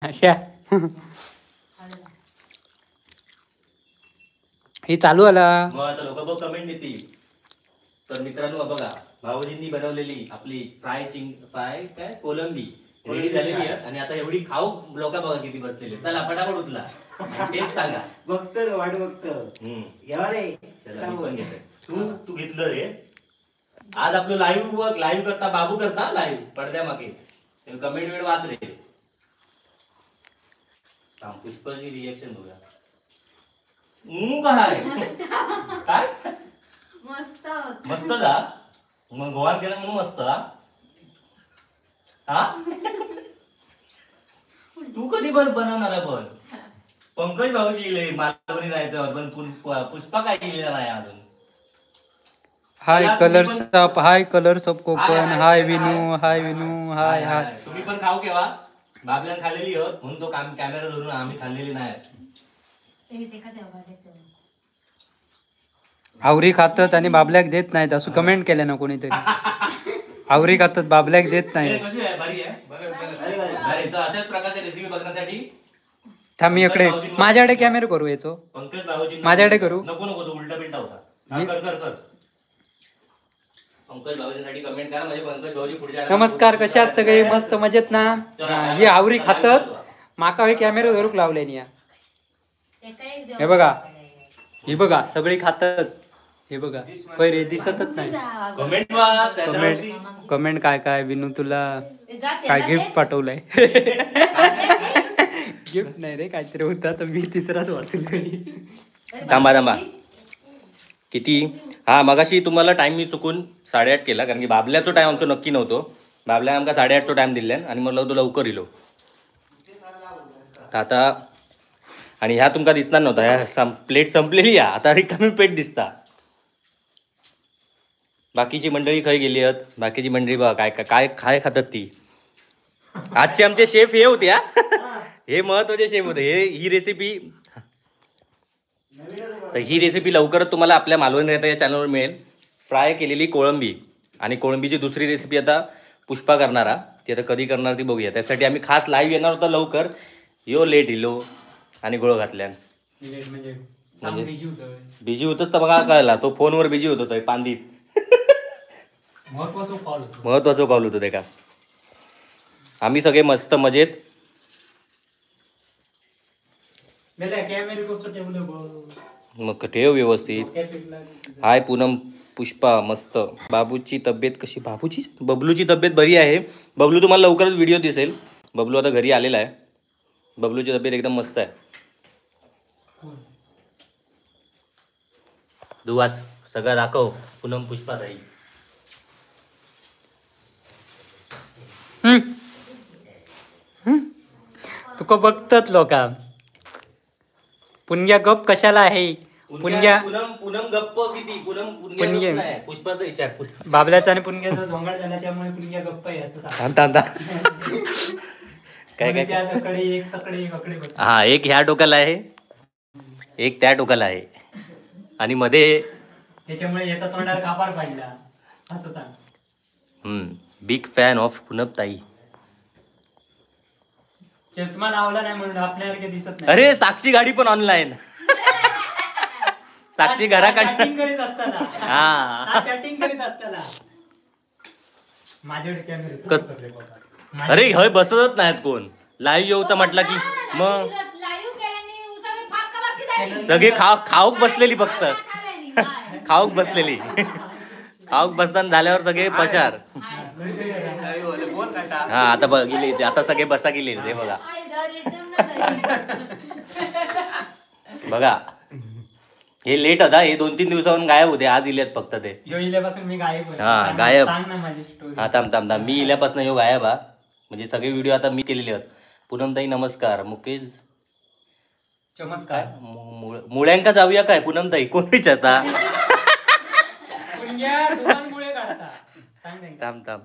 अशा हे चालू आला. मग आता लोक बघ कमेंट देतील. तर मित्रांनो बघा, भाऊजींनी बनवलेली आपली फ्राय चिंग फ्राय काय कोलंबी रेडी झालेली आहे. आणि आता एवढी खाऊ लोक बघा किती बसलेले. चला फटाफट उचला, टेस्ट सांगा. बघतो वाट बघतो. रे चला मी पण घेतोय. तू तू घेतलं रे. आज आपलं लाईव्ह बघ, लाईव्ह करता बाबू करता लाईव्ह पडद्या मागे कमेंट वेळ वाच रे. पुष्पाची रिएक्शन बघा. काय काय मस्त मस्त जा. मग गोवान केला म्हणून मस्त. हा तू कधी पण बनवणार आहे? पण पंकज भाऊजी इले मालवणी राहतं, पण पुष्पा काय इलेला नाही अजून. Hi colours of, hi colours of Konkan, hi Vinu, hi Vinu, hi hi. तुम्ही पण खाऊ केव्हा? बाबल्यान खाल्लेली हो म्हणून तो काम कॅमेरा धरून, आम्ही खाल्लेली नाही. आवरी खातात आणि बाबल्याक देत नाहीत असं कमेंट केलं ना कोणीतरी. आवरी खातात बाबल्याक देत नाही. तर अशाच प्रकारच्या रेसिपी बघण्यासाठी थांब मी इकडे माझ्याकडे कॅमेरा करू याचो. पंकज भाऊजी माझ्याकडे करू. नको नको, तो उलटा बिलटा होता. कर कर कर. पंकज भाऊजींसाठी कमेंट करा, म्हणजे पंकज भाऊजी पुढच्या. नमस्कार, कशा आहात सगळे? मस्त मजेत ना? ही आवरी खातात, माका हे कॅमेरा धरूक लावले नी. हे बघा, हे बघा सगळी खातात. हे बघा पहिले दिसतच नाही. कमेंट कमेंट काय काय विनू तुला काय गिफ्ट पाठवलंय? गिफ्ट नाही रे, काहीतरी होता तर मी तिसराच वाचलो. थांबा थांबा किती. हा मगाशी तुम्हाला टाइम मी चुकून 8:30 केला, कारण की बाबल्याचो टाइम आमचो नक्की नव्हतो. बाबल्या आमका 8:30चो टाइम दिल्ल्यान आणि मग तो लवकर इलो. आता आणि ह्या तुमका दिसणार नव्हता, ह्या प्लेट संपलेली आहे आता, रिकामी प्लेट दिसता. बाकीची मंडळी खय गेली आहेत? बाकीची मंडळी बघा काय काय काय खातात ती. आजचे आमचे शेफ हे होते. हा हे महत्वाचे शेफ होते. हे ही रेसिपी, तर ही रेसिपी लवकरच तुम्हाला आपल्या मालवणी रायता या चॅनलवर मिळेल. फ्राय केलेली कोळंबी. आणि कोळंबीची दुसरी रेसिपी आता पुष्पा करणारा, ती आता कधी करणार ती बघूया. त्यासाठी आम्ही खास लाईव्ह येणार होता लवकर, यो लेट इलो आणि गोळ घातल्यान. म्हणजे बिजी होतच तर बघा कळला, तो फोनवर बिजी होत होता पांदीत. महत्वाचं कॉल होतो ते का. आम्ही सगळे मस्त मजेत. मग ठेव व्यवस्थित. हाय पूनम, पुष्पा मस्त. बाबूची तब्येत कशी? बाबूची बबलूची तब्येत बरी आहे. बबलू तुम्हाला लवकरच व्हिडिओ दिसेल. बबलू आता घरी आलेला आहे. बबलूची तब्येत एकदम मस्त आहे. दुवाच सगळं दाखव पूनम पुष्पा ताई. तुका बघतात लोक. पुणग्या गप कशाला आहे? पुणग्या पूनम पूनम गप्प किती? पूनम पुणग्या नाही, पुष्पाचा विचार. बाबल्याचा आणि पुणग्याचा झोंगाट झाला, त्यामुळे पुणग्या गप्प आहे असं सांग. थांब काय काय तकडे एक तकडे एक अकडे बस. हा एक ह्या टोकाला आहे, एक त्या टोकाला आहे आणि मध्ये, त्याच्यामुळे याचा तोंडावर कापार पडला असं सांग. बिग फॅन ऑफ पूनम ताई. चष्मा लावला नाही म्हणून आपल्यासारखे दिसत नाही. अरे साक्षी गाडी पण ऑनलाईन. साक्षी घराकडे चॅटिंग करीत असताना. हा चॅटिंग करीत असताना माझ्याकडे कॅमेरा. अरे हय बसतच नाहीत कोण लाईव्ह येऊचा म्हटलं की मग सगळे खाऊक बसलेली, फक्त खाऊक बसलेली. खाऊक बसताना झाल्यावर सगळे पशार. हा आता बघ गेले, आता सगळे बसा गेले ते बघा. बघा हे लेट होता, हे 2-3 दिवसाहून गायब होते, आज इल्यात फक्त ते. इल्यापासून मी गायब. हा गायब. हा थांब थांब थांब, मी इल्यापासून ह्यो गायब. हा म्हणजे सगळे व्हिडिओ आता मी केलेले आहेत. पूनमताई नमस्कार. मुकेश चमत्कार. मुळ्यांका जाऊया काय पूनमताई? कोण विचारता? थांब थांब,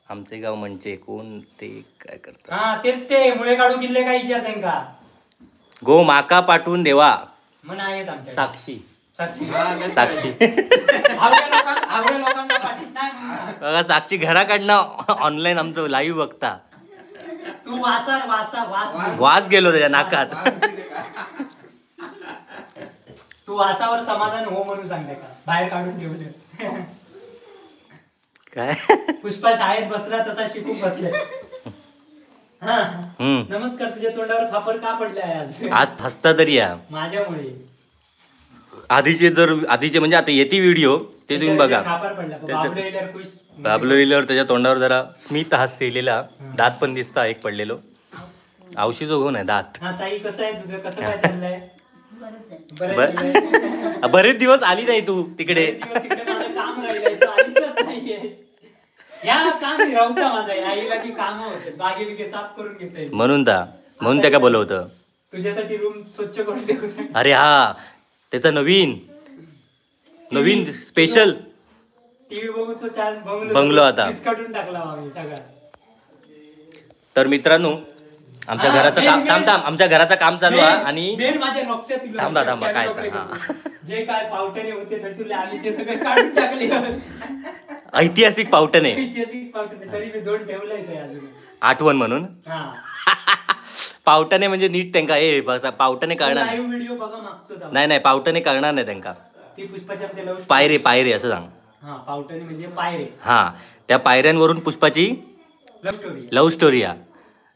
आमचे गाव म्हणजे कोण ते काय करतात? हा ते ते मुळे काढू किल्ले काय विचार त्यांका. गो माका पाठवून देवा. मन आहेत आमच्या. साक्षी साक्षी साक्षी बघा, साक्षी घराकडनं ऑनलाईन आमचं लाईव्ह बघता. तू वासा वासा वास वास गेलो त्याच्या नाकात. तू वासावर समाधान हो म्हणून सांगते का, बाहेर काढून ठेवले काय. पुष्पा शाळेत बसला तसा शिकून बसले. हा नमस्कार, तुझ्या तोंडावर खापर का पडले आज? आज हसता तरी या माझ्यामुळे. आधीचे जर आधीचे म्हणजे आता येते व्हिडिओ ते तुम्ही बघा. बाबलो इल्यावर त्याच्या तोंडावर जरा स्मित हास्य इलेला, दात पण दिसता एक पडलेलो. आवशीचो घेऊन आहे दात. ताई कसं आहे तुझं, कसं काय चाललंय? बरेच दिवस आली नाही तू तिकडे. काम राहिलंय, काम होते, बागे बिगे साफ करून घेते म्हणून ता, म्हणून त्या का बोलवतं तुझ्यासाठी रूम स्वच्छ करून ठेवतो. अरे हा त्याचा नवीन नवीन स्पेशल टीव्ही बघून बंगलो आता काढून टाकला आम्ही सगळा. तर मित्रांनो आमच्या घराचं काम, थांब थांब, आमच्या घराचं काम चालू आहे आणि थांबा थांबा काय जे काय पावटणे होते तसले आम्ही ते सगळे काढून टाकले. ऐतिहासिक पावटणे, ऐतिहासिक पावटणे तरी मी दोन ठेवलंय अजून आठवण म्हणून. पावटणे म्हणजे नीट त्यांका ए बस पावटणे कळणार नाही. व्हिडिओ बघा मागचं. नाही नाही पावटणे कळणार नाही त्यांका. ती पुष्पाची आमच्या लव्ह पायरे पायरे असं सांग. हा पावटणे म्हणजे पायरे. हा त्या पायऱ्यांवरून पुष्पाची लव्ह स्टोरी हा.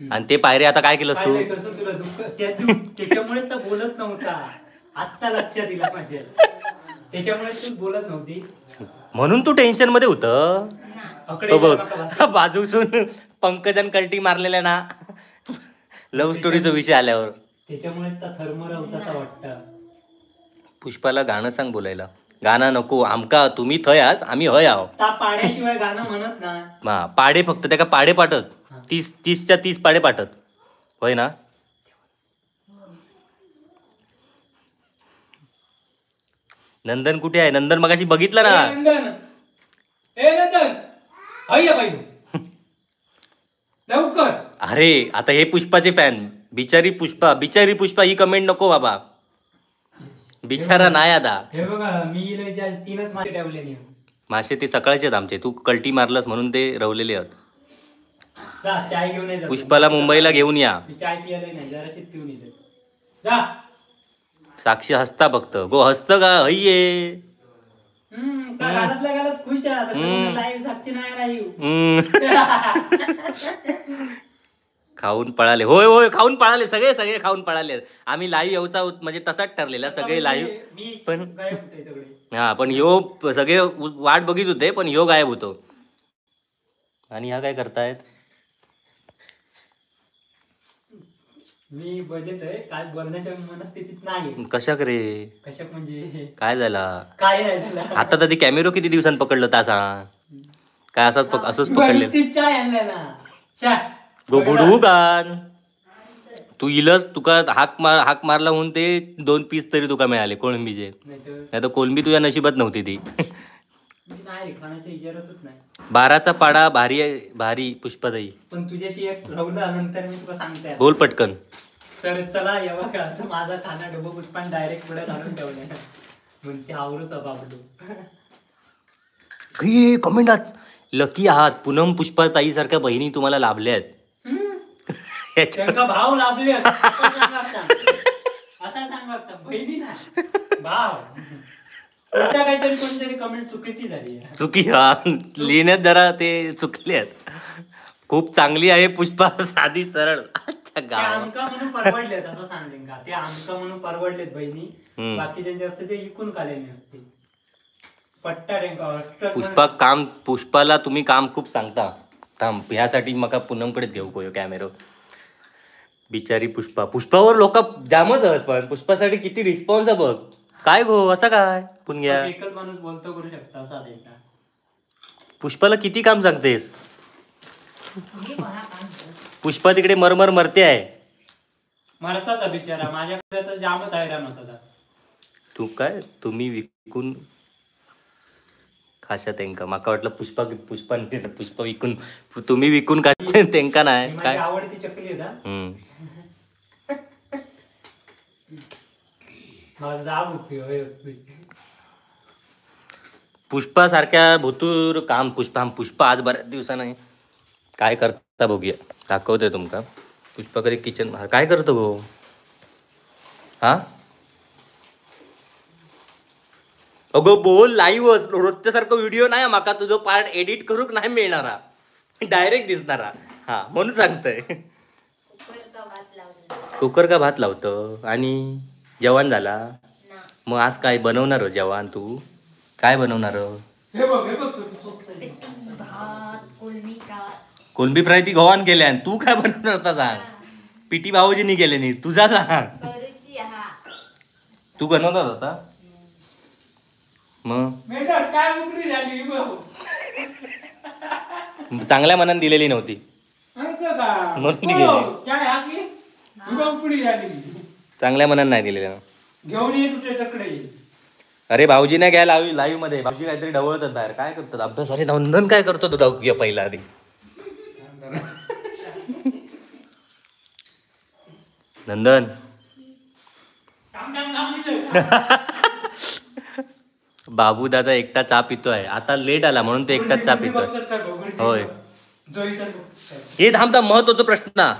आणि ते पायरे आता काय केलंस तू? कसं तुला दुःख त्याच्यामुळे तर बोलत नव्हता, आत्ता लक्षात दिला माझ्या, त्याच्यामुळे तू बोलत नव्हतीस म्हणून तू टेन्शन मध्ये होतं. बघ बाजूसून पंकजन कल्टी मारलेल्या ना लव्ह स्टोरीचा विषय आल्यावर, त्याच्यामुळे थरमर होता असं वाटतं. पुष्पाला गाणं सांग बोलायला. गाणं नको आमका, तुम्ही थंय आस आम्ही हय आहो. पाड्याशिवाय गाणं म्हणत ना. पाडे फक्त त्या का पाडे पाठत, 30 30 पाडे पाठत होय ना. नंदन कुठे आहे? नंदन मगाशी बघितलं ना. नंदन ए नंदन हय बाई लवकर. अरे आता हे पुष्पाचे फॅन, बिचारी पुष्पा बिचारी पुष्पा ही कमेंट नको बाबा, बिचारा नाही आता. हे बघा मी तीनच मासे ठेवले. मासे ते सकाळचे आहेत आमचे, तू कल्टी मारलंस म्हणून ते रवलेले आहेत. चाय घेऊन ये, पुष्पाला मुंबईला घेऊन या. चाय पियाला नाही, जराशी पिऊन येते जा. साक्षी हसता फक्त गो, हसत का हय्ये खुश आहे साक्षी नाही. खाऊन पळाले. होय होय खाऊन पळाले सगळे, सगळे खाऊन पळाले. आम्ही लाईव्ह येऊचा म्हणजे तसाच ठरलेला सगळे लाईव्ह, पण हा पण ह्यो सगळे वाट बघित होते पण ह्यो गायब होतो. आणि ह्या काय करतायत? मी बजेट आहे काय बोलण्याच्या मनस्थितीत नाही. कशाक रे? कशाक म्हणजे काय झाला? काय नाही झालं. आता तरी कॅमेरो किती दिवसांनी पकडलं तासा? काय असाच असंच पकडले. चाय आणला ना चा गो बुडू गान तू इलस तुका हाक मार, हाक मारला म्हणून ते 2 पीस तरी तुका मिळाले कोळंबीचे, नाही तर कोळंबी तुझ्या नशिबात नव्हती ती. 12चा पाडा भारी भारी पुष्पाताई. पण तुझ्याशी एक राहुला नंतर मी तुला सांगते. बोल पटकन. तर चला येवा का असं माझा खाना डबो पुष्पान डायरेक्ट पुढे घालून ठेवले म्हणते आवरूचा बाबडू. कमेंट आज लकी आहात, पूनम पुष्पाताई सारख्या बहिणी तुम्हाला लाभल्या आहेत. त्यांका भाव लाभले असा सांगा, बहिणी ना भाव. काहीतरी कोणतरी कमेंट चुकीची झाली. चुकी हा लिहिण्यात जरा ते चुकले आहेत. खूप चांगली आहे पुष्पा, साधी सरळ. अच्छा गाव आमका म्हणून परवडलेत असं सांगते का ते, आमका म्हणून परवडलेत बहिणी, बाकीच्यांचे असते ते इकून कालेले असते. पट्टा त्यांका पुष्पा काम, पुष्पाला तुम्ही काम खूप सांगता. थांब ह्यासाठी मका पूनमकडेच घेऊ कोयो कॅमेरो. बिचारी पुष्पा, पुष्पावर लोक जामच आहेत पण पुष्पासाठी किती रिस्पॉन्स आहे बघ. काय गो असं काय पुण्या एकच माणूस बोलतो करू शकता असा. पुष्पाला किती काम सांगतेस? पुष्पा तिकडे मरमर मरते आहे. मरताच बिचारा, माझ्याकडे तर जामच हैराण होता. तू काय तुम्ही विकून खाशा त्यांका, माका वाटलं पुष्पा पुष्पा पुष्पा विकून तुम्ही विकून का त्यांका नाही काय आवडती चकली आहे. पुष्पा सारख्या भुतूर काम. पुष्पा पुष्पा आज बऱ्याच दिवसाने काय करता बघूया, दाखवतोय तुमका. पुष्पा कधी किचन काय करतो गो? हा अगो बोल, लाईव्ह रोजच्या सारखं व्हिडिओ नाही, माका तुझं पार्ट एडिट करूक नाही मिळणारा, डायरेक्ट दिसणारा. हा म्हणून सांगतोय. कुकर का भात लावतं आणि जेवण झाला. मग आज काय बनवणार हो जेवण? तू काय बनवणार? कोलंबी फ्राय ती गव्हाण केल्या, तू काय बनवणार आता सांग? पिटी भाऊजीनी केले नाही, तुझा सांग. तू बनवणार आता मग? चांगल्या मनाने दिलेली नव्हती म्हणून गेली. चांगल्या मनाने नाही दिलेली. अरे भाऊजी नाही घ्यायला लाईव्ह मध्ये. भाऊजी काहीतरी ढवळतात बाहेर, काय करतात अभ्यास? अरे नंदन काय करतो तो घे पहिला आधी. नंदन बाबू दादा एकटा चहा पितोय, आता लेट आला म्हणून ते एकटा चहा पितोय. होय हे थांबता. महत्वाचा प्रश्न,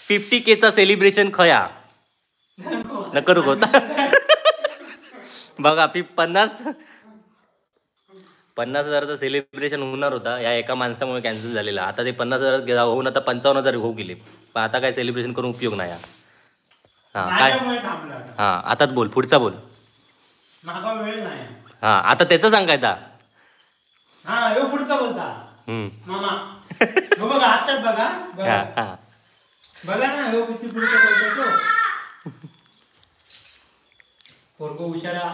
50K चा सेलिब्रेशन खया नको रुको. बघा 50,000चा सेलिब्रेशन होणार होता, या एका माणसामुळे कॅन्सल झालेला. आता ते 50,000 होऊन आता 55,000 होऊ गेले, पण आता काय सेलिब्रेशन करून उपयोग नाही. हा काय? हा आताच बोल, पुढचा बोल. हा आता त्याचं सांग काय. पुढचा बोलता मामा बघा, आताच बघा बघा ना किती पुढचा बोलतो तो पोरगो हुशारा.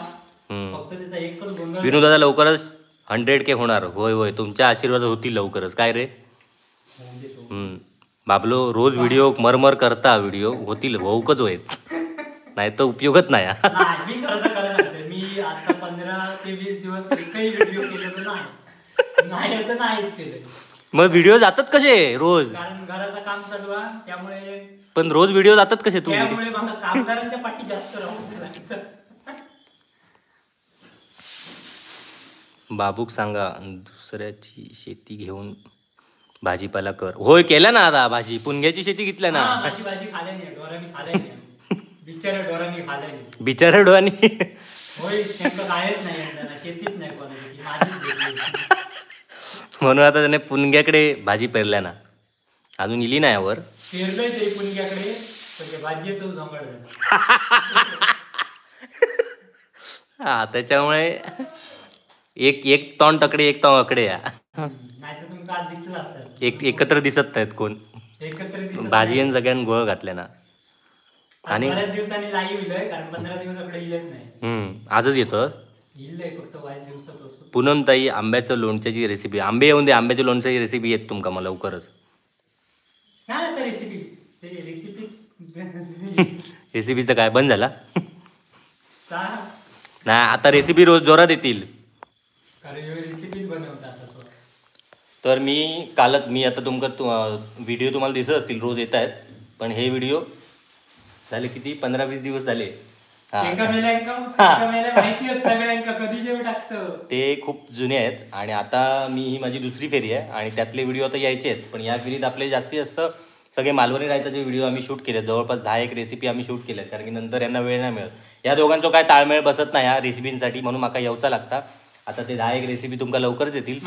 फक्त त्याचा एकच गोंधळ. विनोद दादा लवकरच 100K होणार. होय होय, तुमच्या आशीर्वाद होतील लवकरच. काय रे बाबलो, रोज व्हिडिओ मरमर करता, व्हिडिओ होतील होऊकच होईल, नाही तर उपयोगच नाही. मी खरं तर खरं सांगते, मी आता 15 ते 20 दिवस एकही व्हिडिओ केलेला नाही. नाही तर नाहीच केलं. मग व्हिडिओ जातात कसे रोज? कारण घराचं काम चालू आहे त्यामुळे. पण रोज व्हिडिओ जातात कसे तू? त्यामुळे मला कामगारांच्या पाठी जास्त राहावं लागतं. बाबूक सांगा दुसऱ्याची शेती घेऊन भाजीपाला कर. होय केला ना आता भाजी, पुणग्याची शेती घेतल्या ना. माझी भाजी खाल्या नाही, डोरांनी खाल्या नाही, बिचाऱ्या डोरांनी खाल्या नाही. बिचाऱ्या डोरांनी? होय, त्यांचं कायच नाही, शेतीच नाही कोणाची, माझीच. म्हणून आता त्याने पुणग्याकडे भाजी पेरल्या ना, अजून इली नाही यावर. पेरलंय ते पुणग्याकडे, पण ते भाजी तो झोंगाड झाला. हा त्याच्यामुळे एक एक तोंड तकडे एक तोंड अकडे या, एक एकत्र दिसत नाहीत कोण. भाजी आणि सगळ्यांनी गोळ घातले ना. आणि बऱ्याच दिवसांनी लाईव्ह इलंय, कारण 15 दिवस आपल्याकडे इलत नाही. आजच येतं. पूनम ताई आंब्याचं लोणच्याची रेसिपी, आंबे येऊन दे, आंब्याच्या लोणच्याची रेसिपी येत तुमका मला लवकरच. रेसिपीचं काय बंद झाला नाही आता? रेसिपी रोज जोरात येतील. तर मी कालच, मी आता तुमका व्हिडिओ तुम्हाला दिसत असतील रोज येत आहेत, पण हे व्हिडिओ झाले किती 15-20 दिवस झाले. ते खूप जुने आहेत आणि आता मी ही माझी दुसरी फेरी आहे आणि त्यातले व्हिडिओ आता यायचे आहेत. पण या फेरीत आपले जास्तीत जास्त सगळे मालवणी रायताचे व्हिडिओ आम्ही शूट केले, जवळपास 10 रेसिपी आम्ही शूट केल्या, कारण की नंतर यांना वेळ नाही मिळत. या दोघांचा काय ताळमेळ बसत नाही या रेसिपींसाठी, म्हणून माका येवचा लागता. आता ते 10 रेसिपी तुमका लवकरच येतील.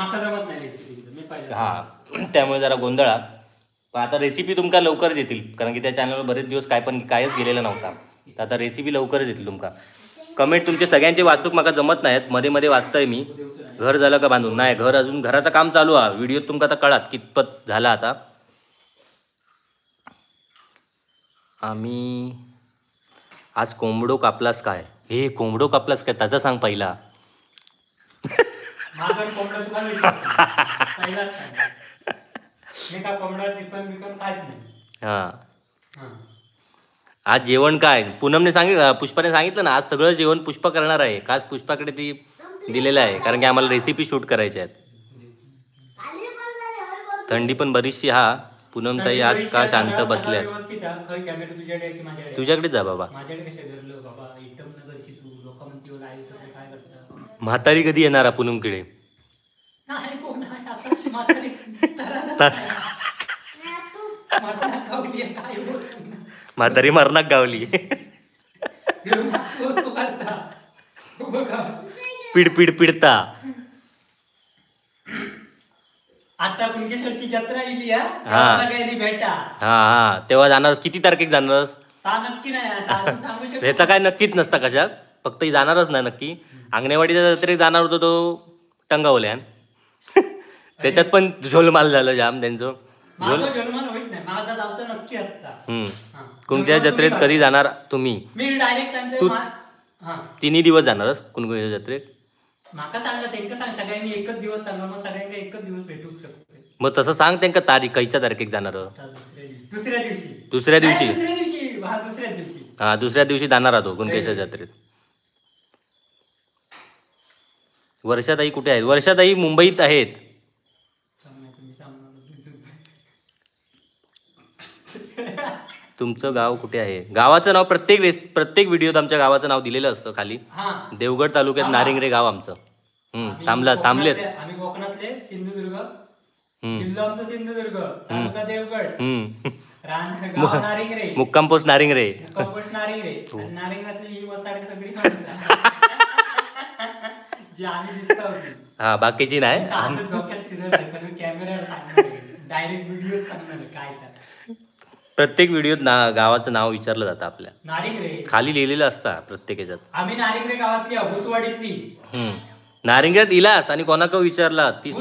हां त्यामुळे जरा गोंधळा, पण आता रेसिपी तुमका लवकरच येतील, कारण की त्या चॅनलवर बरेच दिवस काय पण कायच गेलेला नव्हता. तर आता रेसिपी लवकरच येतील तुमका. कमेंट तुमचे सगळ्यांचे वाचूक माका जमत नाहीत, मध्ये मध्ये वाचतंय मी. घर झालं का बांधून? नाही, घर अजून घराचं काम चालू आहे. व्हिडिओ तुमका आता कळात कितपत झाला. आता आम्ही आज कोंबडो कापलास काय? हे कोंबडो कापलास काय त्याचा सांग पहिला. हां आज जेवण काय? पूनमने सांगितलं, पुष्पाने सांगितलं ना, आज सगळं जेवण पुष्पा करणार आहे. काच पुष्पाकडे ती दिलेलं आहे, कारण की आम्हाला रेसिपी शूट करायच्या आहेत. थंडी पण बरीचशी. हा पूनम ताई आज का शांत बसल्या? तुझ्याकडे जा बाबा. म्हातारी कधी येणार पूनमकडे? म्हातारी मरणाक गावली. पिड पिड पिडता. आता कुणकेश्वरची जत्रा इली हा, भेटा. हा हा, तेव्हा जाणार. किती तारखेक जाणार नक्की नाही, ह्याचा काय नक्कीच नसता कशात, फक्त जाणारच नाही नक्की. आंगणेवाडीच्या जत्रेत जाणार होतो तो टंगावल्यान, त्याच्यात पण झोलमाल झालं जाम त्यांचं. झोलमाल होत नाही, माझा जाऊचं नक्की असता. कुणच्या जत्रेत कधी जाणार तुम्ही? मी डायरेक्ट सांगतो, 3 दिवस जाणारच कुणकेश्वर जत्रेत. माका सांगा त्यांका सांग, सगळ्यांनी एकच दिवस सांगा, मग सगळ्यांना एकच दिवस भेटू शकतो. मग तसं सांग त्यांका तारीख, खयच्या तारखेक जाणार? दुसऱ्या दिवशी. दुसऱ्या दिवशी, दुसऱ्या दिवशी, हा दुसऱ्या दिवशी जाणार आहोत कुणकेश्वर जत्रेत. वर्षाताई कुठे आहेत? वर्षाताई मुंबईत आहेत. तुमचं गाव कुठे आहे? गावाचं नाव प्रत्येक प्रत्येक व्हिडिओत आमच्या गावाचं नाव दिलेलं असतं खाली. देवगड तालुक्यात नारिंगरे गाव आमचं. थांबला थांबलेत आम्ही कोकणातले, सिंधुदुर्ग जिल्हा आमचं, सिंधुदुर्ग तालुका देवगड, गाव नारिंगरे, मुक्काम पोस्ट नारिंगरे, पोस्ट नारिंगरे. नारिंगरातली ही वसाड सगळी माणसं जी आम्ही दिसतो. हा, बाकीची नाही. डोक्यात शिरलं पण कॅमेऱ्यावर सांगणार, डायरेक्ट व्हिडिओ सांगणार काय. प्रत्येक व्हिडिओत ना गावाचं नाव विचारलं जातं आपल्या, नारिंगरे खाली लिहिलेलं असतं प्रत्येक ह्याच्यात. आम्ही नारिंगरे गावातली, भूतवाडीतली. नारिंगऱ्यात इलास आणि कोणाक विचारला ती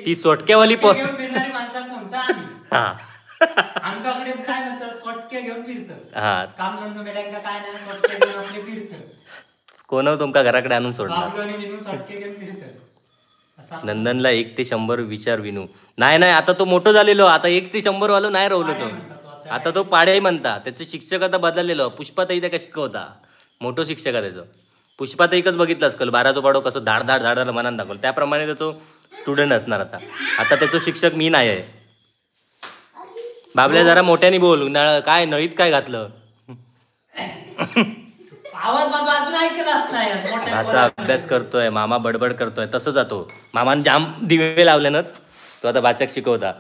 ती सोटक्यावाली फिरणारी माणसं कोणता आम्ही. आमच्याकडे काय म्हणतात, सोटके घेऊन फिरतं. हा, काम धंदो मेल्यांका काय नाही, सोटके घेऊन आपले फिरतं. कोण तुमका घराकडे आणून सोडणार? सोटके घेऊन फिरतं. नंदनला 1 ते 100 विचार विनू. नाही नाही, आता तो मोठं झालेलो, आता 1 ते 100 वालो नाही राहिलो तो. आता तो पाड्याही म्हणता. त्याचे शिक्षक आता बदललेलो, पुष्पाताई त्या शिकवता, मोठं शिक्षक आहे त्याचं. पुष्पाताईकच बघितलं असेल, 12 पाडो कसं धाड धाड धाड धाड मनात दाखवलं, त्याप्रमाणे त्याचो स्टुडंट असणार आता. आता त्याचो शिक्षक मी नाही आहे. बाबल्या जरा मोठ्याने बोल. नळ काय नळीत काय घातलं? भाचा अभ्यास करतोय, मामा बडबड करतोय, तसं जातो. मामान जाम दिवे लावले ना, तो आता बाचक शिकवता.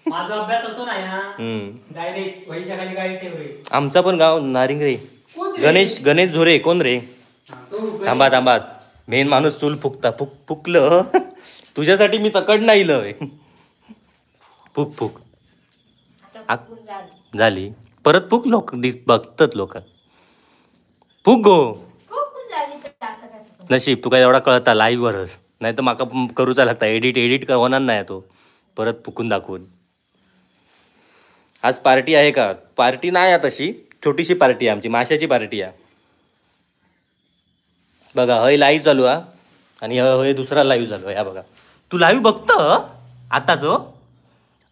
माझा अभ्यास असो नाही, डायरेक्ट वहीच्या खाली गाडी ठेवले. आमचा पण गाव नारिंगरे. गणेश गणेश झोरे कोण रे? थांबा थांबा, मेन माणूस चूल फुकता. फुक फुकलं तुझ्यासाठी मी तकड नाही लय. फुक फुक झाली, परत फुक. लोक बघतात लोक. फुक गो नशीब तुका एवढा कळता लाईव्हवरच, नाही तर माका करूचा लागता एडिट. एडिट होणार नाही तो परत फुकून दाखवून. आज पार्टी आहे का? पार्टी नाही आहे तशी, छोटीशी पार्टी आहे आमची, माशाची पार्टी आहे. बघा हय लाईव्ह चालू हा, आणि हय दुसरा लाईव्ह चालू आहे. हा बघा, तू लाईव्ह बघत आताच? हो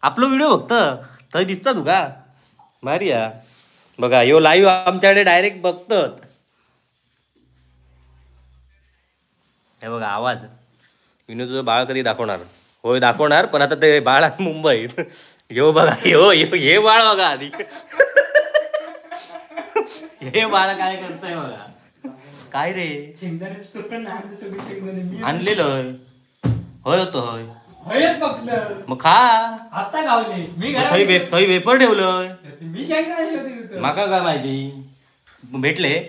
आपलं व्हिडिओ बघत थंय दिसता तुका? भारी हा. बघा ह्यो लाईव्ह आमच्याकडे डायरेक्ट बघतात. हे बघा आवाज. विनू तुझं बाळ कधी दाखवणार? होय दाखवणार, पण आता ते बाळ मुंबईत. ह्यो बघा, ह्यो हे बाळ बघा आधी. हे बाळ काय करतंय बघा. काय रे आणलेलं? होय होतं होय. मग खा आता गावले. थंय वेपर ठेवलं, माका काय माहिती भेटले.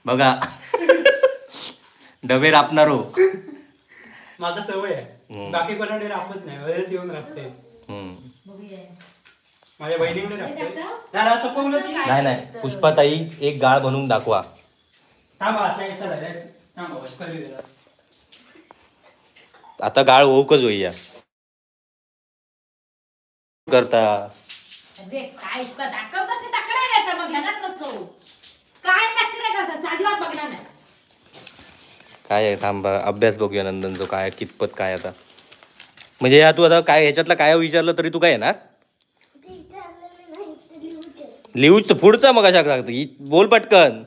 बघा डबे रापणारो. माझा सवय आहे, बाकी कोणाकडे रापत नाही, वेळेत येऊन रापते. माझ्या बहिणीकडे रापते. नाही नाही, पुष्पाताई एक गाळ बनवून दाखवा. आता गाळ होऊकच होईया करता. काय आहे थांबा, अभ्यास बघूया नंदनचो काय कितपत काय आता. म्हणजे या तू आता काय ह्याच्यातला काय विचारलं तरी तू काय येणार लिहूच पुढचा मग अशा सांगतो. बोल पटकन.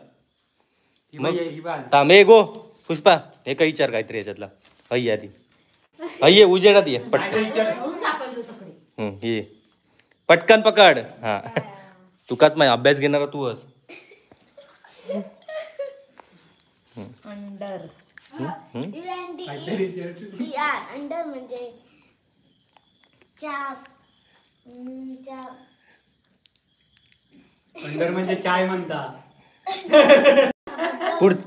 थांब गो पुष्पा, हे काही विचार काहीतरी ह्याच्यातला. अय्या ती अय्ये उजेडात ये पटकन. ये पटकन पकड. हा तुकाच माहिती अभ्यास घेणारा तूच. अंडर अंडर म्हणजे अंडर म्हणजे चाय म्हणता.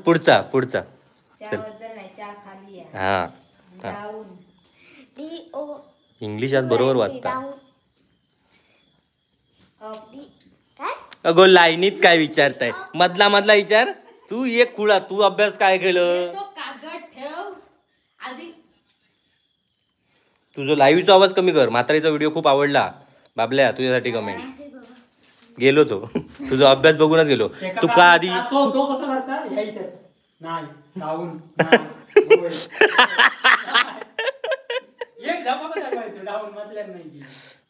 पुढचा पुढचा चल. हा इंग्लिश आज बरोबर वाचता. अगो लाईनीत काय विचारताय, मधला मधला विचार. तू एक खुळा, तू अभ्यास काय केलं? तुझं लाईव्हचा आवाज कमी कर. म्हातारीचा व्हिडिओ खूप आवडला बाबल्या, तुझ्यासाठी कमेंट. गेलो तो तुझा अभ्यास बघूनच गेलो. तू का आधी तो तो कसं करता ह्या विचार नाही डाऊन एक धपा कसा करायचो डाऊन मतलब नाही.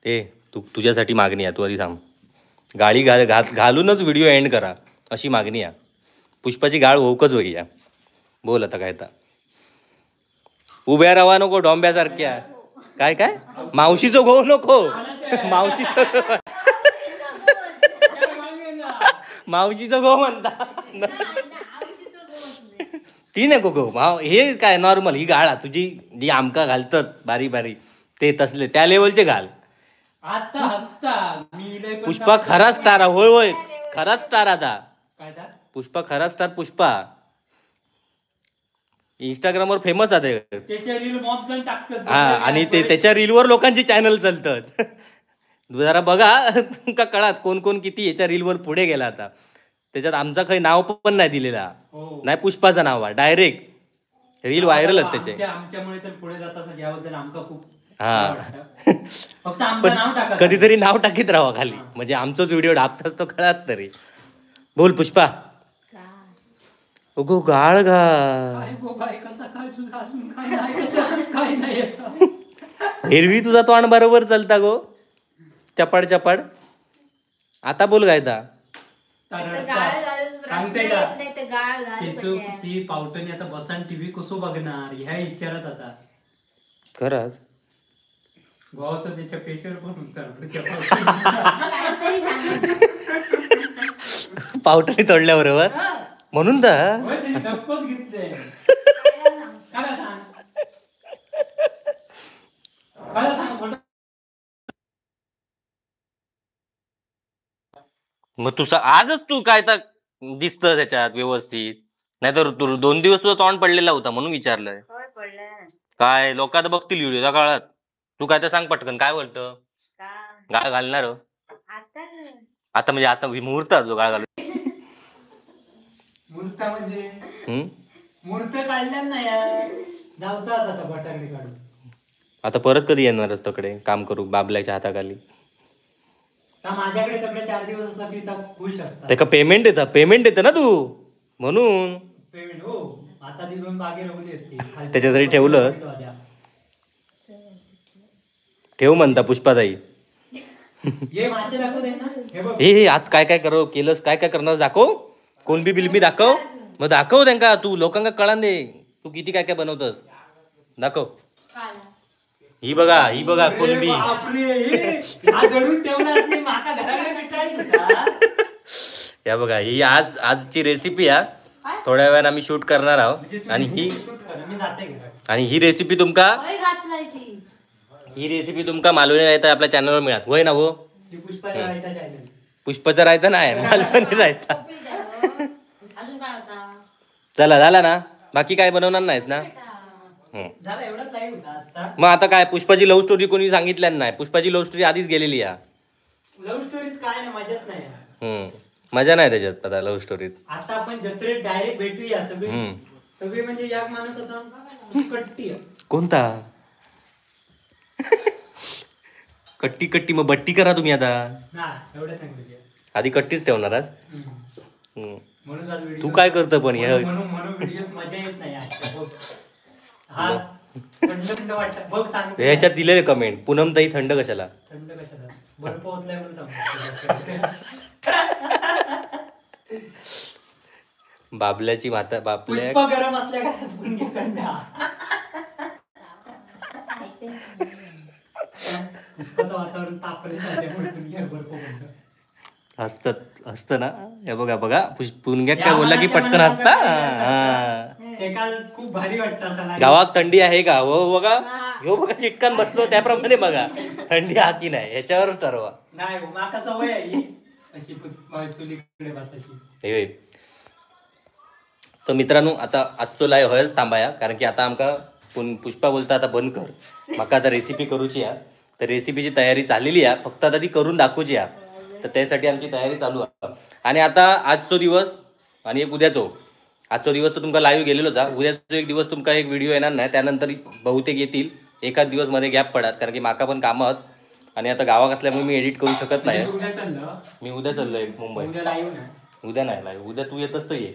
ते तू तुझ्यासाठी मागणी आहे, तू आधी थांब. गाळी घाल घालूनच व्हिडिओ एंड करा अशी मागणी आहे. पुष्पाची गाळ होकच होई या. बोल आता काय, उभ्या राहा नको डोंब्यासारख्या. काय काय मावशीचं गो नको, मावशीचं मावशीचं गो म्हणता ती नको गो. हे काय नॉर्मल ही गाळा तुझी जी आमका घालतात बारी बारी ते तसले त्या लेवलचे घाल. आता हसता मी. पुष्पा खरा स्टार. होय होय खरा स्टार आता. पुष्पा खरा स्टार. पुष्पा इंस्टाग्रामवर फेमस आहे. हा, आणि ते त्याच्या रीलवर लोकांचे चॅनल चालतात. जरा बघा तुमका कळात कोण कोण किती याच्या रीलवर पुढे गेला. आता त्याच्यात आमचा काही नाव पण नाही दिलेला, नाही पुष्पाचं नाव आहे, डायरेक्ट रील व्हायरल आहेत त्याचे. आमच्यामुळे तर पुढे जातात याबद्दल आमका खूप. हा पण कधीतरी नाव टाकीत राहा खाली, म्हणजे आमचाच व्हिडिओ ढापताच तो कळात तरी. बोल पुष्पा. अगो गाळ घा. हिरवी तुझा तोंड बरोबर चलता गो चपाड चपाड. आता बोल गायता. ती पावटणी आता बसन टीव्ही कसो बघणार ह्या विचारात आता. खरंच गोवाचं त्याच्या पेशवर पण पावटणी तोडल्याबरोबर म्हणून तर घेतले. मग तुझं आजच तू काय तर दिसत त्याच्यात व्यवस्थित, नाहीतर तू 2 दिवस तुझं तोंड पडलेला होता म्हणून विचारलंय. काय लोक आता बघतील व्हिडिओ काळात. तू काय तर सांग पटकन, काय बोलतं? गाळ घालणार आता म्हणजे आता मुहूर्त जो गाळ घालू. मुहूर्त म्हणजे मुहूर्त काढल्या नाही जाऊचा आता बटाकडे काढून. आता परत कधी येणार तकडे काम करू बाबल्याच्या हाताखाली? माझ्याकडे तकडे 4 दिवस असला की खुश असतात. त्याका पेमेंट येतं, पेमेंट येतं ना तू म्हणून. पेमेंट हो, आता ती 2 बागे रवली असती त्याच्यासाठी ठेवलं. ठेव म्हणता पुष्पाताई. हे आज काय काय करो केलंस, काय काय करणार दाखव. कोणबी बिलबी दाखव, मग दाखव त्यांका. तू लोकांका कळान दे तू किती काय काय बनवतस, दाखव. ही बघा, ही बघा कोलंबी. या बघा, ही आज आजची रेसिपी आहे. थोड्या वेळाने आम्ही शूट करणार आहोत. आणि ही आणि ही रेसिपी तुमका, ही रेसिपी तुमका मालवणी रायता आपल्या चॅनलवर मिळत होय ना? हो, पुष्पाचा रायता नाही, मालवणी रायता. चला झाला ना, बाकी काय बनवणार नाहीस ना? मग आता काय पुष्पाची लव्ह स्टोरी कोणी सांगितल्या नाही? पुष्पाची लव्ह स्टोरी आधीच गेलेली आहे. लव्ह स्टोरीत काय नाही, मजाच नाही. मजा नाही त्याच्यात आता लव्ह स्टोरीत. आता आपण जत्रेत डायरेक्ट भेटूया सगळी सगळी, म्हणजे एक माणूस आता कट्टी. कोणता कट्टी? कट्टी मग बट्टी करा तुम्ही आता. एवढं सांगितलं आधी कट्टीच ठेवणार आज. तू काय करतो पण मजा येत नाही. ह्याच्यात दिलेले कमेंट, पूनम ताई थंड कशाला? थंड कशाला? बर्फ ओतलाय म्हणून सांगतो. बाबल्याची माता बाबल्या पुष्पा गरम असल्या का पुणग्या थंड. पुष्पाचं वातावरण तापले बर्फ पडलं. हसतात हसत ना हे बघा बघा, पुणग्यात काय बोलला की पटकन हसता. ते काल खूप भारी वाटतं. गावात थंडी आहे का? हो बघा, हो बघा चिटकन बसलो त्याप्रमाणे बघा थंडी हा की नाही याच्यावर ठरवा. नाही माका सवय आहे अशी चुलीकडे बसायची. हे तर मित्रांनो आता आजचो लाईव्ह हयच थांबाया, कारण की आता आमका पुष्पा बोलता आता बंद कर, माका आता रेसिपी करूची हा. तर रेसिपीची तयारी चाललेली आहे, फक्त आता ती करून दाखवची हा. तर त्यासाठी आमची तयारी चालू आहे. आणि आता आजचो दिवस आणि एक उद्याचो, आजचो दिवस तर तुमका लाईव्ह गेलेलोच हा. उद्याचो एक दिवस तुमका एक व्हिडिओ येणार नाही, त्यानंतर बहुतेक येतील. एखाद दिवस मध्ये गॅप पडात, कारण की माका पण कामं आहेत आणि आता गावात असल्यामुळे मी एडिट करू शकत नाही. मी उद्या चाललोय मुंबई. उद्या नाही लाईव्ह, उद्या तू येतच तर ये.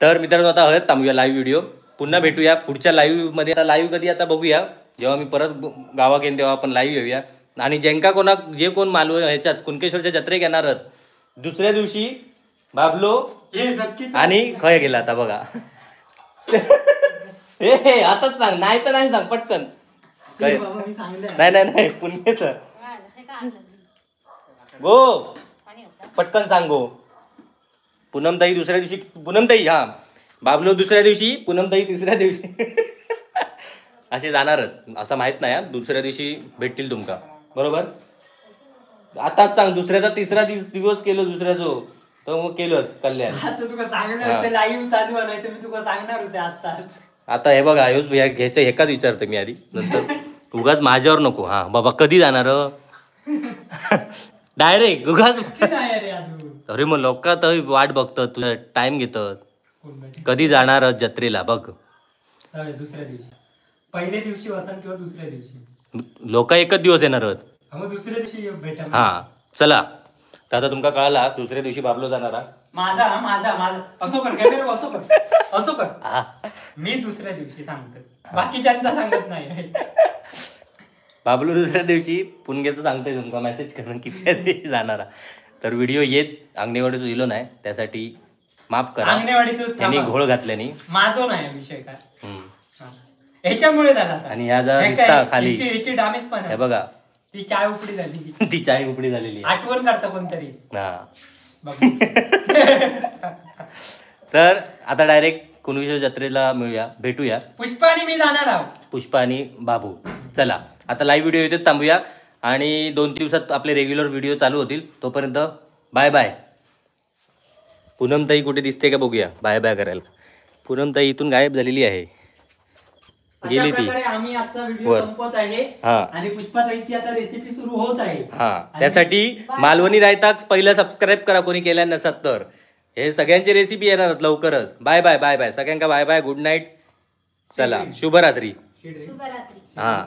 तर मित्रांनो आता हळद थांबूया लाईव्ह व्हिडिओ, पुन्हा भेटूया पुढच्या लाईव्हमध्ये. आता लाईव्ह कधी आता बघूया, जेव्हा मी परत गावात येईन तेव्हा आपण लाईव्ह येऊया. आणि ज्यांका कोणाक जे कोण मालवण ह्याच्यात कुणकेश्वरच्या जत्रेक येणार आहात, दुसऱ्या दिवशी बाबलो आणि खय गेला आता बघा. हे आताच सांग, नाही तर नाही सांग पटकन. नाही नाही नाही पुण्याच गो पटकन सांगो. पूनमताई दुसऱ्या दिवशी, पूनमताई हा बाबलो दुसऱ्या दिवशी, पूनमताई तिसऱ्या दिवशी असे जाणारच असं माहित नाही. दुसऱ्या दिवशी भेटतील तुमका बरोबर. आताच सांग, दुसऱ्याचा तिसरा दिवस केलो दुसऱ्याचो तर मग केलंच कल्याण. आता तुका सांगणार लाईव्ह चालू आहे, नाही तर मी तुका सांगणार होते आताच. आता हे बघा ह्योच घ्यायचं एकाच विचारतो मी आधी, नंतर उगाच माझ्यावर नको. हा बाबा कधी जाणार डायरेक्ट उगाच. अरे मग लोक तर वाट बघतात, तुझा टाइम घेतात, कधी जाणार जत्रेला बघ. दुसऱ्या दिवशी, पहिल्या दिवशी वसन किंवा दुसऱ्या दिवशी लोक एकच दिवस येणार आहोत, दुसऱ्या दिवशी भेटा. हा चला तर आता तुमका कळाला दुसऱ्या दिवशी बाबलो जाणार. माझा माझा माझा असो कर कॅमेरा, असो कर असो कर. मी दुसऱ्या दिवशी सांगतो, बाकीच्यांचा सांगत नाही. बाबलो दुसऱ्या दिवशी पुणग्याचं सांगतोय तुमका, मेसेज करून किती दिवशी जाणार. तर व्हिडिओ येत अंगणेवाडीचं इलो नाही, त्यासाठी माफ करा. अंगणेवाडीचं त्यांनी घोळ घातल्यानी माझो नाही विषय काय ह्याच्यामुळे झाला. आणि ह्या जरा दिसता खाली ह्याची डॅमेज पण हे बघा, ती चाय उपडी झाली, ती चाय उपडी झालेली. आठवण काढता कोणतरी. हा तर आता डायरेक्ट कुणकेश्वर जत्रेला मिळूया, भेटूया. पुष्पा आणि मी जाणार आहोत, पुष्पा आणि बाबू. चला आता लाईव्ह व्हिडिओ इथेच थांबूया आणि 2 दिवसात आपले रेग्युलर व्हिडिओ चालू होतील. तोपर्यंत बाय बाय. पूनमताई कुठे दिसते का बघूया बाय बाय करायला. पूनमताई इथून गायब झालेली आहे, गेली ती. आम्ही आजचा व्हिडिओ संपवत आहे आणि पुष्पाताईची आता रेसिपी सुरू होत आहे. हा त्यासाठी मालवणी रायता पहिला सबस्क्राईब करा कोणी केला नसत तर. हे सगळ्यांची रेसिपी येणार लवकरच. बाय बाय बाय बाय सगळ्यांका, बाय बाय, गुड नाईट. चला शुभरात्री. शुभरात्री. हा.